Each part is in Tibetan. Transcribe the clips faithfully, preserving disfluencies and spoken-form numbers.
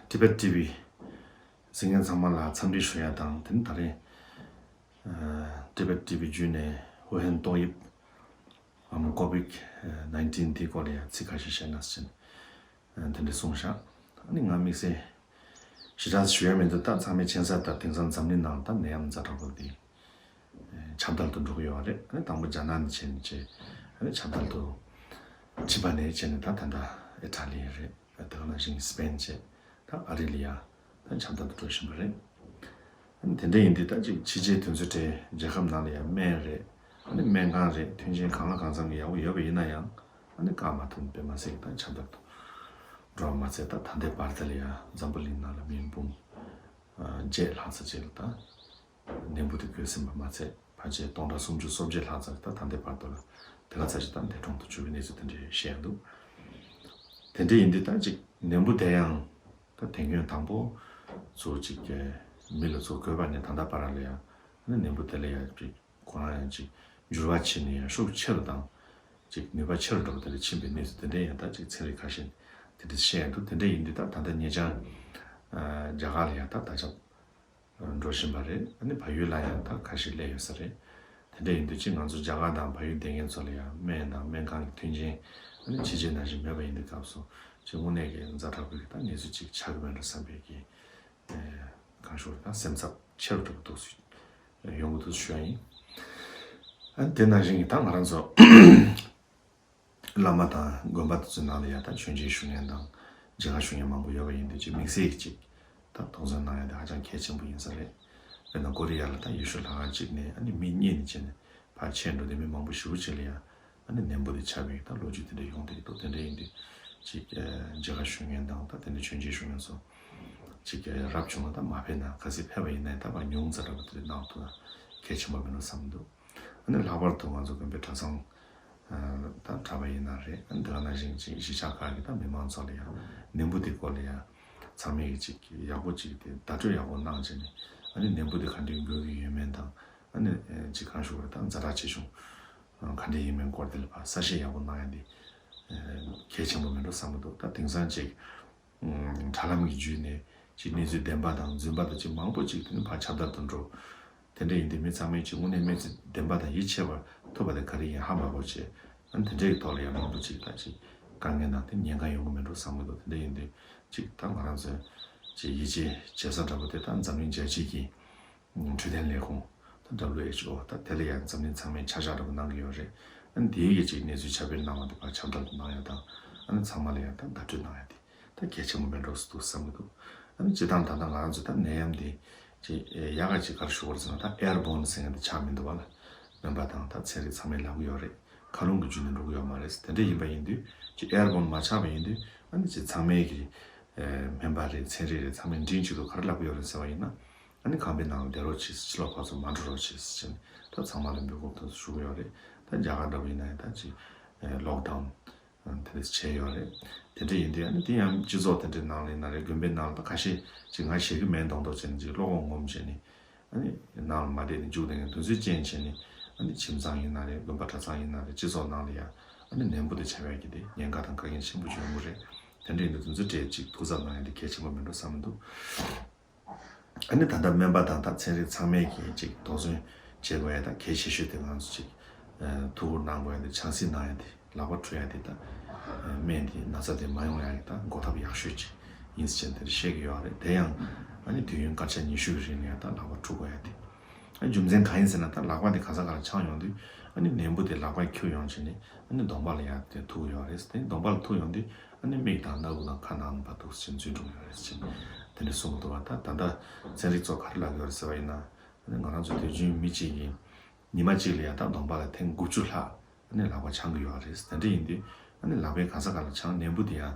Tibet T V གཟིགས་མཁན་ཚང་མ་ལ་འཚམས་འདྲི་ཞུ་ཡ་དང་། དེ་ནི་ད་རེས་Tibet T V བརྒྱུད་ནས་ཝུ་ཧན་ཏོག་དབྱིབས་འམ་ཀོ་བིཌ་ནའིན་ཊིན་དེའི་སྐོར་ལ་ཡང་ཚིག་ཁ་ཤས་བཤད་ན་ཟེར་ནས་དེ་འདྲ་གསུངས་ཤག་ཨ་ནི་ང་དམིགས་བསལ་ཞེ་དྲག་ཞུ་ཡ་མི་འདུག་ད་ཚང་མས་མཁྱེན་གསལ་ལྟར་དེང་སང་འཛམ་གླིང་ནང་ད་ནད་ཡམས་ཛ་དྲག་པོ་འདི་ཁྱབ་བརྡལ་དུ་འགྲོ་གི་ཡོད་རེད། ཨ་ནི་དང་པོ་རྒྱ་ནག་ནས་བྱས་ནས་བྱས། ཨ་ནི་ཁྱབ་བརྡལ་དུ་ཕྱི་པ་ནས་བྱས་ནས་ད་ད་ལྟ་ཨི་ཊ་ལི་རེད། དེ་ག་ནང་བཞིན་སི་པེན་བྱས། ད་ཨ་རི་ལ་ཡ་ད་ཁྱབ་བརྡལ་དུ་འགྲོ་བཞིན་པ་རེད། ཨ་ནི་དེ་འདྲ་ཡིན་དུས་ད་ཅིག་ཕྱི་རྒྱལ་དེ་ཚོ་གྲས་རྒྱལ་ཁབ་ནང་ལ་ཡ་སྨན་རེད། ཨ་ནི་སྨན་ཁང་རེད། མཐུན་རྐྱེན་གང་ལ་གང་འཚམ་གྱི་ཡག་པོ་ཡོད་པ་ཡིན་ན་ཡང་ཨ་ནི་བཀག་མ་ཐུབ་པས་མ་ཟད་ད་ཁྱབ་བརྡལ་དུ་འགྲོ་བ་མ་ཚད། ད་ད་ལྟའི་བར་དུ་ལ་ཡ་འཛམ་བུ་གླིང་ནང་ལ་མི་འབུམ་བརྒྱད་ལྷག་ཙམ་ཅིག་ལ་ད་ནད་འབུ་དེ་འགོས་ཟིན་པ་མ་ཚད་ཕལ་ཆེར་སྟོང་ཕྲག་སུམ་ཅུ་སོ་བརྒྱད་ལྷག་ཙམ་ད་ད་ལྟའི་བར་དུ་ལ་དེ་ག་ཙམ་ཞིག་ད་འདས་གྲོངས་དུ་གྱུར་བའི་གནས་ཚུལ་དེ་འདྲ་བཤད་འདུག་དེ་འདྲ་ཡིན་དུས་ད་ཅིག་ནད་འབུ་དེ་ཡང་ད་དེ་སྔོན་དང་པོ་ཚོ་ཅིག་གི་མི་ལ་ཚོ་འགོས་པ་ནས་ད་ལྟ་བར་ལ་ཡང་ནད་འབུ་དེ་ལ་ཡང་ཅིག་ཁོ་རང་ཡང་ཅིག་འགྱུར་བ་ཕྱིན་ནས་ཡང་ཤུགས་ཆེ་རུ་དང་ཅིག་ནུས་པ་ཆེ་རུ་འགྲོ་བ་དེ་འདྲ་ཕྱིན་པའི་གནས་ཚུལ་དེ་འདྲ་ཡང་ད་ཅིག་ཚན་རིག་ཁ་ཤས་དེ་འདྲ་བཤད་འདུག་དེ་འདྲ་ཡིན་དུས་ད་ད་ལྟ་ཉེ་ཆར་རྒྱ་གར་ལ་ཡང་ད་ད་ཆ་འགྲོ་བཞིན་པ་རེད། ཨ་ནི་བལ་ཡུལ་ལ་ཡང་ད་ཁ་ཤས་སླེབས་ཡོད་ས་རེད། དེ་འདྲ་ཡིན་དུས་ཅིག་ང་ཚོ་རྒྱ་གར་དང་བལ་ཡུལ་བསྡད་མཁན་ཚོ་ལ་ཡང་སྨན་དང་སྨན་ཁང་གི་མཐུན་རྐྱེན་ཨ་ནི་ཕྱི་རྒྱལ་ནང་བཞིན་མེད་པ་ཡིན་དུས་སྐབས་སུ་ཅིག་དངོས་གནས་ཀྱི་ཛ་དྲག་པོའི་ད་གནས་ཚུལ་ཅིག་ཆགས་ཀྱི་མེད་འགྲོ་བསམ་པའི་གི་གང་ཞུ་རེད། ད་སེམས་འཚབ་ཆེ་རུ་འགྲོ་གི་འདུག་ཡོང་གི་འདུག་ཞུ་ཡ་ཡིན། ཨ་ནི་དེ་ནང་བཞིན་གྱི་ད་ང་རང་ཚོ་བླ་མ་དང་དགོན་པ་དེ་ཚོའི་ནང་ལ་ཡང་ད་མཆོད་མཇལ་ཞུ་མཁན་དང་མཇལ་ཁ་ཞུ་མཁན་མང་པོ་ཡོད་པ་ཡིན་དུས་ཅིག་དམིགས་བསལ་གྱི་ཅིག་ད་དོགས་ཟོན་གནང་ཡ་དེ་ཧ་ཅང་གལ་ཆེན་པོ་ཡིན་ས་རེད། དཔེར་ན་ཀོ་རི་ཡ་ལ་ད་ཡེ་ཤུ་ལྷ་ཁང་གཅིག་ནས་ཨ་ནི་མི་གཉིས་ནས་བྱས་ནས་ཕར་ཆད་འགྲོ་དེ་མི་མང་པོ་ཞེ་པོ་ཅིག་ལ་ཡང་ཨ་ནི་ནད་འབུ་དེ་ཁྱབ་པའི་ད་ལོ་རྒྱུས་དེ་འདྲ་ཡོང་བསྡད་ཀྱི་འདུག་དེ་འདྲ་ཡིན་དུས་ཅིག་མཇལ་ཁ་ཞུ་མཁན་དང་ད་དེ་འདྲ་མཆོད་མཇལ་ཞུ་མཁན་ཚོ་ཅིག་རབ་བྱུང་ན་ད་མ་ཕེབས་ན་གལ་སྲིད་ཕེབས་པ་ཡིན་ན་ད་ཕར་ཉུང་ཙམ་འདྲ་པོ་དེ་འདྲ་གནང་ཐུབ་ན་གལ་ཆེན་པོ་མིན་འགྲོ་བསམ་གྱི་འདུག་ཨ་ནི་ལྷག་པར་དུ་ང་ཚོ་དགོན་པའི་གྲྭ་ཚང་ད་གྲྭ་པ་ཡིན་ན་རེད། ཨ་ནི་དེ་ག་ནང་བཞིན་ཅིག་གཞིས་ཆགས་ཁག་གི་ད་མི་མང་ཚོ་ལ་ཡང་ནད་འབུ་དེ་སྐོར་ལ་ཡང་ཚང་མས་ཀྱི་ཅིག་ཡག་པོ་ཅིག་དེ་བརྡ་སྤྲོད་ཡག་པོ་གནང་བྱས་ནས་ཨ་ནི་ནད་འབུ་དེ་ག་འདྲའི་འགོས་ཀྱི་ཡོད་མེད་དང་ཨ་ནི་ཅིག་གང་ཞུ་བ་ད་ཛ་དྲག་ཆེ་ཆུང་ག་འདྲ་ཡིན་མིན་སྐོར་དེ་ལ་ཕར་གསལ་བཤད་ཡག་པོ་གནང་ཡ་དེ་གལ་ཆེན་པོ་མིན་འགྲོ་བསམ་གྱི་འདུག་ད་དེང་སང་ཅིག་དྲ་ལམ་གྱི་བརྒྱུད་ནས་ཅིག་གནས་ཚུལ་བདེན་པ་དང་རྫུན་པ་དང་ཅིག་མང་པོ་ཅིག་དེ་ནི་ཕར་ཁྱབ་བརྡལ་དུ་འགྲོ། དེ་འདྲ་ཡིན་དུས་མི་ཚང་མས་ཅིག་དངོས་གནས་གནས་ཚུལ་བདེན་པ་དང་ཡིད་ཆེས་པ་ཐུབ་པ་དེ་ག་རེ་ཡིན་ཧ་མ་གོ་བྱས། ཨ་ནི་དེ་འདྲའི་གི་ཐོག་ལ་ཡང་མང་པོ་ཅིག་ད་ཅིག་དཀའ་ངལ་དང་དེ་ཉེན་ཁ་ཡོང་གི་མིན་འགྲོ་བསམ་གྱི་འདུག་དེ་འདྲ་ཡིན་དུས་ཅིག་ད་ང་རང་ཚོས་ཅིག་ཡིད་ཆེས་བྱེད་ས་འདྲ་པོ་དེ་ད་འཛམ་གླིང་རྒྱལ་སྤྱི་གི་འཕྲོད་བསྟེན་ལས་ཁུངས་ད་W H O ད་དེ་ལ་ཡང་འཛམ་གླིང་ཚང་མས་ཆ་བཞག་འདྲ་པོ་གནང་གི་ཡོད་རེད། ཨ་ནི་དེའི་གི་ཅིག་གནས་ཚུལ་ཁྱབ་སྤེལ་གནང་བ་དེ་ཕར་ཁྱབ་བརྡལ་དུ་གནང་ཡ་དང་ཨ་ནི་ཚང་མ་ལ་ཡང་ད་བརྡ་སྤྲོད་གནང་ཡ་དེ་ད་གལ་ཆེན་པོ་མིན་འགྲོ་སུ་འདུག་བསམ་གྱི་འདུག་ཨ་ནི་སྤྱིར་བཏང་ད་ལྟ་ང་རང་ཚོ་ད་ནད་ཡམས་འདི་ཅིག་ཡག་ག་ཅིག་ག་རེ་ཞུ་དགོས་རེད་ཟེར་ན་ད་airborne ཟེར་མཁན་དེ་ཆགས་མི་འདུག་བ་ལ། སྨན་པ་དང་ད་ཚན་རིག་ཚང་མས་ལབ་ཀྱི་ཡོད་རེད། མཁའ་རླུང་གི་བརྒྱུད་ནས་འགྲོ་གི་ཡོད་མ་རེད། དེ་འདྲ་ཡིན་པ་ཡིན་དུས་ཅིག་airborne མ་ཆགས་པ་ཡིན་དུས་ཨ་ནི་ཅིག་ཚང་མས་ཀྱི་སྨན་པ་རེད་ཚན་རིག་རེད་ཚང་མས་མགྲིན་གཅིག་ཏུ་ག་རེ་ལབ་ཀྱི་ཡོད་རེད་ཟེར་བ་ཡིན་ན། ཨ་ནི་ཁང་པའི་ནང་ལ་བསྡད་རོགས་བྱེད། ཕྱི་ལོགས་ཕར་ཚུར་མ་འགྲོ་རོགས་བྱེད་ཟེར་ནས་ད་ཚང་མ་ལ་འབོད་སྐུལ་ཏུ་ཞུ་གི་ཡོད་རེད། ད་རྒྱ་གར་འདྲ་པོ་ཡིན་ན་ཡང་ད་ཅིག་lockdown དེ་འདྲ་བྱས་ཡོད་རེད། དེ་འདྲ་ཡིན་དུས་ཨ་ནི་དེ་ཡང་སྤྱི་ཚོགས་དེ་འདྲའི་ནང་ལ་ཡིན་ན་རེད། དགོན་པའི་ནང་ལ་ད་ཁ་ཤས་ཅིག་ང་ཞེད་གི་མེད་མདོག་མདོག་བྱས་ནས་ཅིག་བློ་ཁོག་ངོམ་བྱས་ནས་ཨ་ནི་ནང་ལ་མ་བསྡད་ནས་རྒྱུགས་བསྡད་མཁན་དེ་ཚོའི་རྐྱེན་བྱས་ནས་ཨ་ནི་ཁྱིམ་ཚང་ཡིན་ན་རེད། དགོན་པ་གྲྭ་ཚང་ཡིན་ན་རེད། སྤྱི་ཚོགས་ནང་ལ་ཡང་ཨ་ནི་ནད་འབུ་དེ་ཁྱབ་ཡག་གི་དེ་ཉེན་ཁ་དང་དཀའ་ངལ་ཆེན་པོ་ཅིག་ཡོང་གི་རེད། དེ་འདྲ་ཡིན་དུས་དེ་ཚོའི་གྲས་ཅིག་ཐུགས་འཚབ་གནང་ཡག་དེ་གལ་ཆེན་པོ་མིན་འགྲོ་བསམ་གྱི་འདུག་ཨ་ནི་ད་ལྟ་སྨན་པ་དང་ད་ཚན་རིག་ཚང་མས་ཀྱིས་ཅིག་དོགས་ཟོན་བྱེད་དགོས་ཡ་ད་གལ་ཆེ་ཤོས་དེ་ང་ཚོ་ཅིག་ཐུགས་ཁུར་གནང་དགོས་ཡ་དེ་ཆང་སྲིད་གནང་ཡ་དེ་ལག་པ་འཁྲུ་ཡ་དེ་ད་སྨན་དེ་ན་ཚ་དེ་མ་ཡོང་ཡ་གི་ད་འགོག་ཐབས་ཡག་ཤོས་ཅིག་ཡིན་ཟེར་བྱས་དེ་འདྲ་བཤད་ཀྱི་ཡོད་རེད། དེ་ཡང་ཨ་ནི་དུས་ཡུན་སྐར་ཆ་ཉི་ཤུ་གི་རིང་ལ་ཡ་ད་ལག་པ་འཁྲུ་དགོས་ཡ་དེ་ཨ་རྒྱུ་མཚན་གང་ཡིན་ཟེར་ན་ད་ལག་པ་དེ་ག་ས་ག་ལ་འཆང་ཡོང་དུས་ཨ་ནི་ནད་འབུ་དེ་ལག་པ་འཁྱུ་ཡོང་བྱས་ནས་ཨ་ནི་གདོང་པ་ལ་ཡ་དེ་ཐུག་ཡོད་རེད། དེ་གདོང་པ་ལ་ཐུག་ཡོང་དུས་ཨ་ནི་མིག་དང་སྣ་བུག་དང་ཁ་ནང་བར་དུ་ཞིག་འཛུལ་འགྲོ་གི་ཡོད་རེད་ཟེར་དེ་འདྲ་གསུང་གི་འདུག་བ། ད་ད་ལྟ་ཚན་རིག་ཚོ་ག་རེ་ལབ་ཀྱི་ཡོད་རེད་ཟེར་བ་ཡིན་ན། ཨ་ནི་ང་རང་ཚོ་དུས་རྒྱུན་མི་གཅིག་གིས་ཉི་མ་གཅིག་ལ་ཡང་ད་གདོང་པ་ལ་ཐེངས་དགུ་བཅུ་ལྷག་ཨ་ནི་ལག་པ་འཆང་གི་ཡོད་རེད། དེ་འདྲ་ཡིན་དུས་ཨ་ནི་ལག་པའི་ག་ས་ག་ལ་འཆང་ནད་འབུ་དེ་ཡང་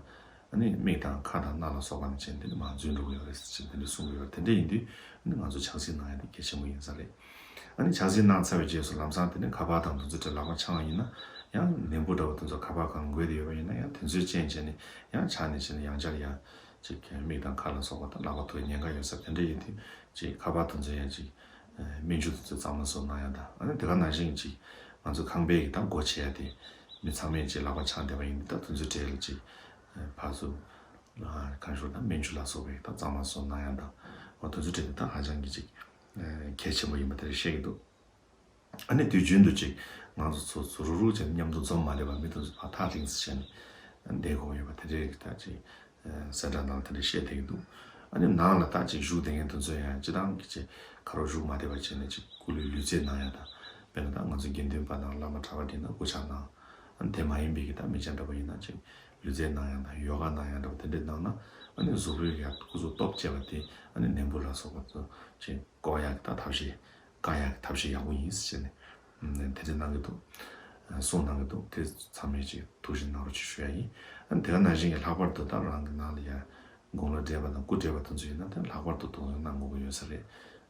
ཨ་ནི་མིག་དང་ཁ་དང་སྣ་ལ་སོགས་པ་ནས་བྱས་འདི་ནི་མར་འཛུལ་འགྲོ་གི་ཡོད་རེད་ཟེར་དེ་འདྲ་གསུང་གི་ཡོད་རེད། དེ་འདྲ་ཡིན་དུས་ཨ་ནི་ང་ཚོ་ཆང་སྲིད་གནང་ཡ་དེ་གལ་ཆེན་པོ་ཡིན་ས་རེད། ཨ་ནི་ཆང་སྲིད་གནང་ཚར་བའི་རྗེས་སུ་ལམ་སང་དེ་ནས་ཁ་པར་དང་དེ་ཚོ་དེ་ལག་པ་འཆང་བ་ཡིན་ན་ཡང་ནད་འབུ་འདྲ་བོ་དེ་ཚོ་ཁ་པར་སྒང་འགོས་ཏེ་ཡོད་པ་ཡིན་ན་ཡང་དེ་ཚོའི་རྐྱེན་བྱས་ནས་ཡང་ཆགས་ནས་བྱས་ནས་ཡང་བསྐྱར་ཡང་ཅིག་མིག་དང་ཁ་ལ་སོགས་པ་དང་ལག་པ་ཐུག་ཉེན་ཁ་ཡོད་ས་དེ་འདྲ་ཡིན་དུས་ཅིག་ཁ་པར་དེ་ཚོ་ཡང་ཅིག་སྨན་བཅོས་དེ་ཚོ་གཙང་མ་བཟོ་གནང་ཡ་དང་ཨ་ནི་དེ་ག་ནང་བཞིན་ཅིག་ང་ཚོ་ཁང་པའི་གི་ད་སྒོ་ཕྱེ་ཡ་དེ་མི་ཚང་མས་ཅིག་ལག་པ་འཆང་བསྡད་པ་ཡིན་དུས་ད་དེ་ཚོའི་གྲས་ལ་ཅིག་ཕར་ཚུར་ གང་ཞུ་དང་སྨན་ཆུ་ལ་སོགས་པའི་ད་གཙང་མ་སོགས་གནང་ཡག་དང་། འོ་དེ་ཚོ་དེ་ད་ཧ་ཅང་གི་ཅིག་གལ་ཆེན་པོ་ཡིན་པ་དེ་རེད་བཤད་ཀྱི་འདུག་ཨ་ནི་དུས་རྒྱུན་དུ་ཅིག་ང་ཚོ་ཚོ་ཚོ་རུག་རུག་བྱས་ནས་མཉམ་དུ་འཛོམས་མ་སླེབས་པ་མི་དེ་ཚོ་ཕར་ཐག་རིང་ཙམ་བྱས་ནས་བསྡད་དགོས་ཡོད་པ་དེ་འདྲའི་ད་ཅིག་གསལ་བསྒྲགས་ནང་དེ་འདྲ་བཤད་བསྡད་ཀྱི་འདུག་ཨ་ནི་ནང་ལ་ད་ཅིག་བཞུགས་བསྡད་མཁན་དེ་ཚོ་ཡང་སྤྱི་བཏང་གི་ཅིག་ཁ་རོག་བཞུགས་མ་བསྡད་པ་བྱས་ནས་ཅིག་སྐུ་ལུས་ལུས་རྩལ་གནང་ཡག་དང་། དཔེར་ན་ད་ང་ཚོ་དགེ་འདུན་པ་དང་བླ་མ་གྲྭ་པ་འདྲ་ན་སྐུ་ཕྱག་གནང་། ཨ་ནི་དེ་མ་ཡིན་པའི་གི་ད་མི་ཆེན་འདྲ་པོ་ཡིན་ན་ཅིག་ལུས་རྩལ་གནང་ཡག་དང་ཡོ་ག་གནང་ཡག་འདྲ་པོ་དེ་འདྲ་གནང་ན། ཨ་ནི་གཟུགས་པོའི་ཡ་སྐུ་གཟུགས་སྟོབས་སྐྱེ་བ་དེ་ཨ་ནི་ནད་འབུ་ལ་སོགས་པ་ཚོ་ཅིག་བཀག་ཡག་གི་ད་ཐབས་ཤེས་བཀག་ཡག་གི་ཐབས་ཤེས་ཡག་པོ་ཡིན་ཟེར་ནས་དེ་འདྲ་གནང་གི་འདུག་གསུངས་གནང་གི་འདུག་དེ་ཚང་མས་ཅིག་ཐུགས་བཞེས་གནང་རོགས་ཅིག་ཞུ་ཡ་ཡིན། ཨ་ནི་དེ་ག་ནང་བཞིན་གྱི་ལྷག་པར་དུ་ད་རང་གི་ནང་ལ་ཡ་དགུང་ལོ་བགྲེས་པ་དང་སྐུ་བགྲེས་པ་དེ་ཚོ་ཡིན་ན་ད་ལྷག་པར་དུ་དོགས་ཟོན་གནང་དགོས་ཀྱི་ཡོད་ས་རེད།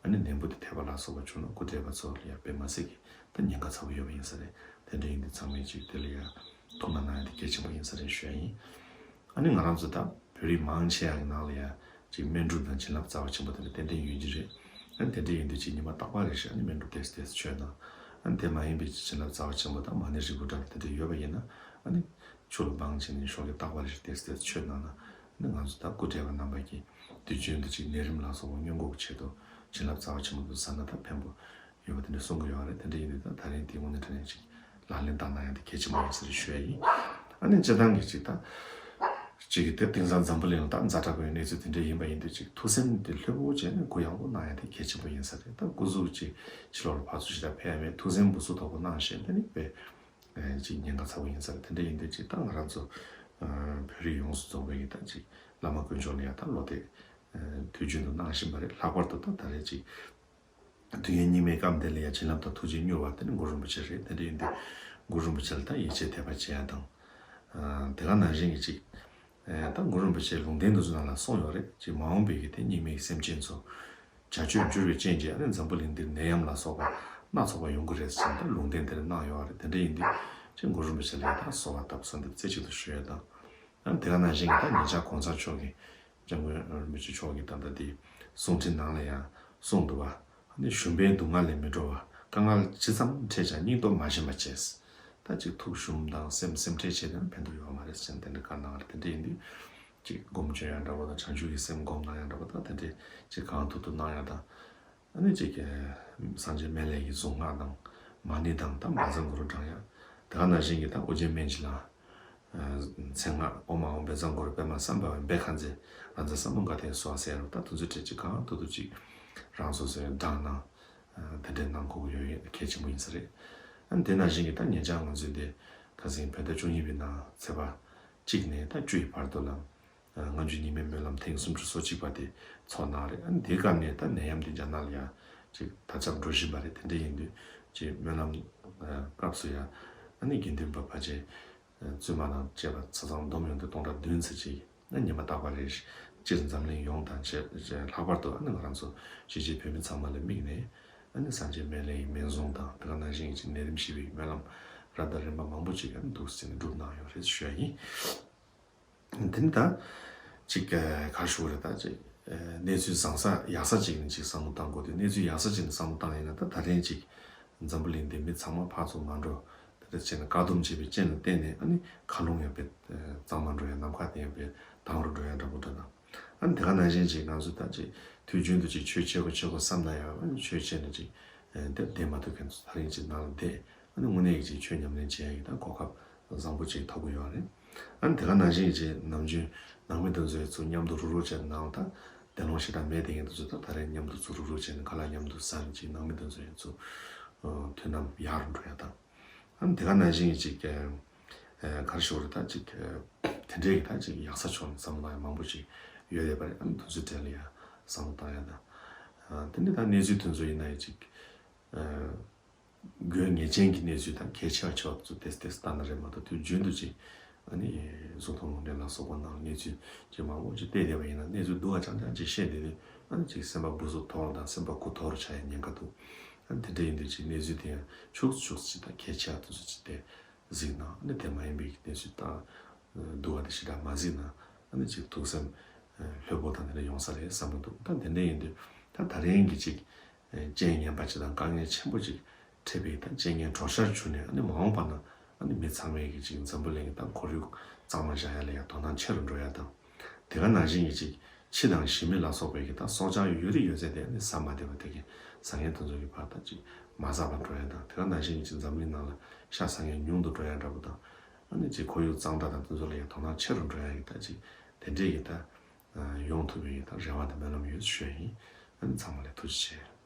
ཨ་ནི་ནད་འབུ་དེ་ཐེབས་པ་ལ་སོགས་པ་བྱུང་ན་སྐུ་བགྲེས་པ་ཚོ་ལ་ཡ་དཔེ་མ་སྲིད་ཀྱི་ད་ཉེན་ཁ་ཚ་པོ་ཡོད་པ་ཡིན་ས་རེད། དེ་འདྲ་ཡིན་དུས་ཚང་མས་ཅིག་དེ་ལ་ཡ་ཐུགས་སྣང་གནང་ཡ་དེ་གལ་ཆེན་པོ་ཡིན་ས་རེད་ཞུ་ཡ་ཡིན། ཨ་ནི་ང་རང་ཚོ་ད་བོད་རིགས་མང་ཆེ་བ་གི་ནང་ལ་ཡ་ཅིག་སྨན་སྒྲུབ་དང་བྱིན་རླབས་རྩ་བ་ཆེན་པོ་དེ་འདྲ་ཏན་ཏན་ཡོད་ཀྱི་རེད། ཨ་ནི་དེ་འདྲ་ཡིན་དུས་ཅིག་ཉི་མ་རྟག་པར་རེ་བཞིན་ཨ་ནི་སྨན་སྒྲུབ་ཏོག་ཙམ་ཏོག་ཙམ་མཆོད་གནང་། ཨ་ནི་དེ་མ་ཡིན་པའི་ཅིག་བྱིན་རླབས་རྩ་བ་ཆེན་པོ་དང་མ་ཎི་རིལ་བུ་འདྲ་པོ་དེ་འདྲ་ཡོད་པ་ཡིན་ན། ཨ་ནི་ཆུ་ལ་སྦང་བྱས་ནས་ཞོགས་ཀས་རྟག་པར་རེ་བཞིན་ཏོག་ཙམ་ཏོག་ཙམ་མཆོད་གནང་ན། ཨ་ནི་ང་ཚོ་ད་སྐུ་བགྲེས་པ་རྣམ་པ་གིས་དུས་རྒྱུན་དུ་ཅིག་ནད་རིམས་ལ་སོགས་པ་སྔོན་འགོག་གི་ཆེད་དུ་བྱིན་རླབས་རྩ་བ་ཆེན་པོ་དེ་ཟ་ན་ད་ཕན་པོ་ཡོད་པ་དེ་འདྲ་གསུང་གི་ཡོད་རེད། དེ་འདྲ་ཡིན་དུས་ད་ད་རིང་དེ་དངོས་གནས་དྲང་གནས་ཅིག་ལག་ལེན་བསྟར་གནང་ཡ་དེ་གལ་ཆེན་པོ་ཡིན་ཟེར་ཞུ་ཡ་ཡིན། ཨ་ནི་སྤྱིར་བཏང་གི་ཅིག་ད་ཅིག་གི་དེ་དེང་སང་འཛམ་བུ་གླིང་ལ་ད་ཛ་དྲག་པའི་གནས་ཚུལ་དེ་འདྲ་ཡིན་པ་ཡིན་དུས་ཅིག་ཐུགས་སེམས་དེ་ལྷོད་པོ་བྱས་ནས་གུ་ཡངས་པོ་གནང་ཡ་དེ་གལ་ཆེན་པོ་ཡིན་ས་རེད། ད་སྐུ་གཟུགས་ཅིག་ཕྱི་ལོགས་ལ་ཕར་ཚུར་ཞེ་དྲག་ཕེབས་ཡ་མེད། ཐུགས་སེམས་འབུ་སུ་དོག་པོ་གནང་བཞིན་དེ་ནི་དཔེ་ཅིག་ཉེན་ཁ་ཚ་པོ་ཡིན་ས་རེད། དེ་འདྲ་ཡིན་དུས་ཅིག་ད་ང་རང་ཚོ་བོད་རིགས་ཡོངས་སུ་རྫོགས་པའི་གི་ད་ཅིག་བླ་མ་དཀོན་མཆོག་ལ་ཡ་ད་བློ་གཏད་དུས་རྒྱུན་དུ་གནང་བཞིན་པ་རེད། ལྷག་པར་དུ་ད་ད་རེས་ཅིག་དུས་ཡུན་སྙིགས་མའི་སྐབས་འདི་ལ་ཡང་བྱིན་རླབས་དང་ཐུགས་རྗེ་མྱུར་བ་དེ་ནི་གུ་རུ་རིན་པོ་ཆེ་རེད། དེ་འདྲ་ཡིན་དུས་གུ་རུ་རིན་པོ་ཆེ་ལ་ད་ཡིད་ཆེས་དད་པ་བྱེད་ཡ་དང་། ཨ་དེ་ག་ནང་བཞིན་གྱི་ཅིག་ཨ་ད་གུ་རུ་རིན་པོ་ཆེའི་ལུང་བསྟན་དེ་ཚོ་ནང་ལ་གསུངས་ཡོད་རེད། ཅིག་མ་འོངས་པའི་གི་དེ་སྙིགས་མའི་སེམས་ཅན་ཚོ་བྱ་སྤྱོད་འགྱུར་བའི་རྐྱེན་གྱིས་ཨ་ནི་འཛམ་བུ་གླིང་འདིར་ནད་ཡམས་ལ་སོགས་པ་སྣ་ཚོགས་པ་ཡོང་གི་རེད་ཟེར་ད་ལུང་བསྟན་དེ་འདྲ་གནང་ཡོད་རེད། དེ་འདྲ་ཡིན་དུས་ཅིག་གུ་རུ་རིན་པོ་ཆེ་ལ་ད་གསོལ་བ་བཏབ་གསོལ་འདེབས་རྩེ་གཅིག་ཏུ་ཞུ་ཡ་དང་། ཨ་ནི་དེ་ག་ནང་བཞིན་གྱི་ད་ཉེ་ཆར་གོང་ས་མཆོག་གིས་སྐྱབས་མགོན་རིན་པོ་ཆེ་མཆོག་གིས་ད་ལྟ་དེ་གསུང་འཕྲིན་ནང་ལ་ཡང་གསུངས་འདུག་བ། ཨ་ནི་ཞུམ་པའི་སྡུག་བསྔལ་ལས་མི་འགྲོ་བ། དཀའ་ངལ་ཇི་ཙམ་འཕྲད་ཀྱང་སྙིང་སྟོབས་མ་ཞུམ་པ་བྱས། ད་ཅིག་ཐུགས་ཞུམ་དང་སེམས་སེམས་ཁྲལ་བྱས་ཏེ་ཕན་ཐོགས་ཡོད་མ་རེད་ཟེར་དེ་འདྲ་བཀའ་གནང་བ་རེད། དེ་འདྲ་ཡིན་དུས་ཅིག་སྒོམ་བྱོན་ཡང་འདྲ་པོ་དང་བྱང་ཆུབ་ཀྱི་སེམས་སྒོམ་གནང་ཡང་འདྲ་པོ་དང་དེ་འདྲའི་ཅིག་གང་ཐུབ་ཐུབ་གནང་ཡང་དང་། ཨ་ནི་ཅིག་གི་སངས་རྒྱས་སྨན་བླའི་གི་གཟུངས་སྔགས་དང་མ་ཎི་དང་ད་བཛྲ་གུ་རུ་བགྲང་ཡ། དེ་ག་ནང་བཞིན་གྱི་ད་ཨོ་རྒྱན་སྨན་གྱི་ལ་མཚན་སྔགས་ཨོཾ་ཨཱཿཧཱུྃ་བཛྲ་གུ་རུ་པདྨ་སཾ་བྷ་ཝེ་བཛྲ་ཁཱ་ཛཿ་ཨཱ་ཛཿསམ་བྷཱུ་ག་ཏེ་སྭཱ་ཧཱ་ཟེར་རོ། ད་དེ་ཚོ་གྲས་ཅིག་གང་ཐུབ་ཐུབ་ཅིག་རང་སོ་སོས་བགྲང་གནང་། དེ་འདྲའི་གནང་དགོས་ཀྱི་ཡོད་གལ་ཆེན་པོ་ཡིན་ས་རེད། ཨ་ནི་དེ་ནང་བཞིན་གྱི་ད་ཉེ་ཆར་ང་ཚོའི་འདི་ཁ་སང་བོད་ཟླ་བཅུ་གཉིས་པའི་ནང་ཚེས་པ་གཅིག་ནས་ད་བཅུ་ཡི་བར་དུ་ལ། སྔ་འགྱུར་རྙིང་མའི་སྨོན་ལམ་ཐེངས་སུམ་ཅུ་སོ་གཅིག་པ་དེ་ཚོགས་གནང་རེད། ཨ་ནི་དེའི་སྐབས་ནས་ད་ནད་ཡམས་དེ་རྒྱ་ནག་ལ་ཡང་ཅིག་དར་ཁྱབ་འགྲོ་བཞིན་པ་རེད། དེ་འདྲ་ཡིན་དུས་ཅིག་སྨོན་ལམ་སྐབས་སུ་ཡང་ཨ་ནི་དགེ་འདུན་པ་ཕལ་ཆེར་བཙུན་མ་དང་བཅས་པ་ཆ་ཚང་བསྡོམས་ཡོང་དུས་སྟོང་ཕྲག་བདུན་ཙམ་ཅིག་ཨ་ཉི་མ་རྟག་པར་རེ་སྤྱིར་འཛམ་གླིང་ཡོངས་དང་བཅས་ལྷག་པར་དུ་ཨ་ནི་ང་རང་ཚོ་གཞིས་བྱེས་བོད་མི་ཚང་མ་ལ་དམིགས་ནས་ཨ་ནི་སངས་རྒྱས་སྨན་བླའི་སྨན་གཟུངས་དང་དེ་ག་ནང་བཞིན་གྱི་ནད་རིམས་ཞི་བའི་སྨོན་ལམ་རབ་དང་རིམ་པ་མང་པོ་ཅིག་ཨ་ནི་འདུག་སེ་བསྒྲུབས་གནང་ཡོད་རེད་ཞུ་ཡ་ཡིན། དེ་ནི་ད་ཅིག་ག་རེ་ཞུ་དགོས་རེད། ད་ཅིག་གནས་ཚུལ་བཟང་ས་ཡག་ས་ཅིག་ནས་ཅིག་བསམ་བློ་བཏང་དགོས་དུས། གནས་ཚུལ་ཡག་ས་ཅིག་ནས་བསམ་བློ་བཏང་ཡིན་ན་ད་ད་རིང་ཅིག་འཛམ་བུ་གླིང་འདི་མི་ཚང་མ་ཕར་ཚུར་མ་འགྲོ། དེ་འདྲ་བྱས་ནས་བཀག་སྡོམ་བྱས་པའི་རྐྱེན་ལ་བརྟེན་ནས་ཨ་ནི་མཁའ་རླུང་ཡང་དཔེ་གཙང་མ་འགྲོ་ཡ། ནམ་མཁའ་དེ་ཡང་དཔེ་དྭངས་རུ་འགྲོ་ཡ་འདྲ་པོ་འདྲ་དང་། ཨ་ནི་དེ་ག་ནང་བཞིན་ཅིག་ང་ཚོ་ད་ཅིག་དུས་རྒྱུན་དུ་ཅིག་ཆོས་བྱེད་དགོས་བྱེད་དགོས་བསམ་ན་ཡང་ཨ་ནི་ཆོས་བྱས་ནས་ཅིག་དེ་བསྡད་མ་ཐུབ་མཁན་ཚོ་ད་རིང་ཅིག་ནང་ལ་བསྡད། ཨ་ནི་དངོས་གནས་ཀྱི་ཅིག་ཆོས་ཉམས་ལེན་བྱེད་ཡ་གི་ད་གོ་སྐབས་བཟང་པོ་ཅིག་ཐོབ་ཀྱི་ཡོད་རེད། ཨ་ནི་དེ་ག་ནང་བཞིན་ཅིག་ནམ་རྒྱུན་ནང་མི་དེ་ཚོའི་ཚུར་མཉམ་དུ་རུབ་རུབ་བྱས་ནང་ད་དེ་ལོང་ཞེ་དྲག་མེད་དེ་ཡིན་དུས་ཚོ་ད་ད་རེས་མཉམ་དུ་ཚུར་རུབ་རུབ་བྱས་ནས་ཁ་ལག་མཉམ་དུ་ཟ་ནས་ཅིག་ནང་མི་དེ་ཚོའི་ཚུར་མཐུན་ལམ་ཡག་རུ་འགྲོ་ཡ་དང་། ཨ་ནི་དེ་ག་ནང་བཞིན་ཅིག་ག་རེ་ཞུ་དགོས་རེད། ད་ཅིག་དེ་འདྲའི་གི་ད་ཅིག་ཡག་ས་ཕྱོགས་ནས་བསམ་བློ་བཏང་ཡ་མང་པོ་ཅིག་ཡོད་ཡོད་པ་རེད། ཨ་ནི་དེ་ཚོའི་གྲས་ལ་ཡ་བསམ་བློ་བཏང་ཡ་དང་། དེ་ནི་ད་གནས་ཚུལ་དེ་ཚོ་ཡིན་ན་ཡང་ཅིག་དགོས་ངེས་ཅན་གྱི་གནས་ཚུལ་དང་གལ་ཆེ་བ་ཆེ་བ་ཚོ་ཏོག་ཙམ་ཏོག་ཙམ་ལྟ་ན་རེད་མ་གཏོགས་དུས་རྒྱུན་དུ་ཅིག་ཨ་ནི་གཟུགས་མཐོང་ལུང་འདྲེན་ལ་སོགས་པ་ནང་གནས་ཚུལ་ཅིག་མང་པོ་ཅིག་བལྟས་བསྡད་པ་ཡིན་ན་གནས་ཚུལ་སྡུག་པ་རྐྱང་རྐྱང་ཅིག་བཤད་བསྡད་དུས་ཨ་ནི་ཅིག་སེམས་པ་སྦུ་སུབ་དོར་དང་སེམས་པ་འགུལ་དོར་ཆགས་ཡ་ཉེན་ཁ་འདུག་ཨ་ནི་དེ་འདྲ་ཡིན་དུས་ཅིག་གནས་ཚུལ་དེ་ཡང་ཕྱུགས་སུ་ཕྱུགས་སུ་ཅིག་དང་གལ་ཆེ་བ་དེ་ཚོ་ཅིག་དེ་གཟིགས་ན། ཨ་ནི་དེ་མ་ཡིན་པའི་གནས་ཚུལ་དང་སྡུག་པ་དེ་ཞེ་དྲག་མ་གཟིགས་ན་ཨ་ནི་ཅིག་ཐུགས་སེམས་ལྷོད་པོ་དང་དེ་འདྲ་ཡོང་ས་རེད་བསམ་གྱི་འདུག་ད་དེ་འདྲ་ཡིན་དུས་ད་ད་རིང་གི་ཅིག་རྐྱེན་ངན་པ་ཅིག་དང་དཀའ་ངལ་ཆེན་པོ་ཅིག་འཕྲད་པའི་ད་རྐྱེན་ངན་གྲོགས་ཤར་གྱུར་ནས་ཨ་ནི་མ་འོངས་པ་ན་ཨ་ནི་མི་ཚང་མས་ཀྱི་ཅིག་འཛམ་བུ་གླིང་གི་ད་ཁོར་ཡུག་གཙང་མ་བཞག་ཡ་ལ་ཡང་དོ་སྣང་ཆེ་རུ་འགྲོ་ཡ་དང་། དེ་ག་ནང་བཞིན་གྱི་ཅིག་ཁྱི་དང་ཞི་མི་ལ་སོགས་པའི་གི་ད་སྲོག་ཆགས་ཡོད་རིགས་ཡོད་ཚད་དེ་ནི་ཟ་མ་བདེ་བ་དེ་གི་ཟ་མཁན་དེ་ཚོ་གི་བར་ད་ཅིག་མ་ཟ་བར་འགྲོ་ཡ་དང་། དེ་ག་ནང་བཞིན་གྱི་ཅིག་འཛམ་གླིང་ནང་ལ་ཤ་ཟ་མཁན་ཉུང་དུ་འགྲོ་ཡ་འདྲ་པོ་དང་། ཨ་ནི་ཅིག་ཁོར་ཡུག་གཙང་སྦྲ་དང་དེ་ཚོ་ལ་ཡང་དོ་སྣང་ཆེ་རུ་འགྲོ་ཡ་གི་ད་ཅིག་དེ་འདྲའི་གི་ད་ཡོང་ཐུབ་པའི་གི་ད་རེ་བ་དང་སྨོན་ལམ་ཡོད་ཞུ་ཡ་ཡིན། ཨ་ནི་ཚང་མ་ལ་ཐུགས་རྗེ་ཆེ།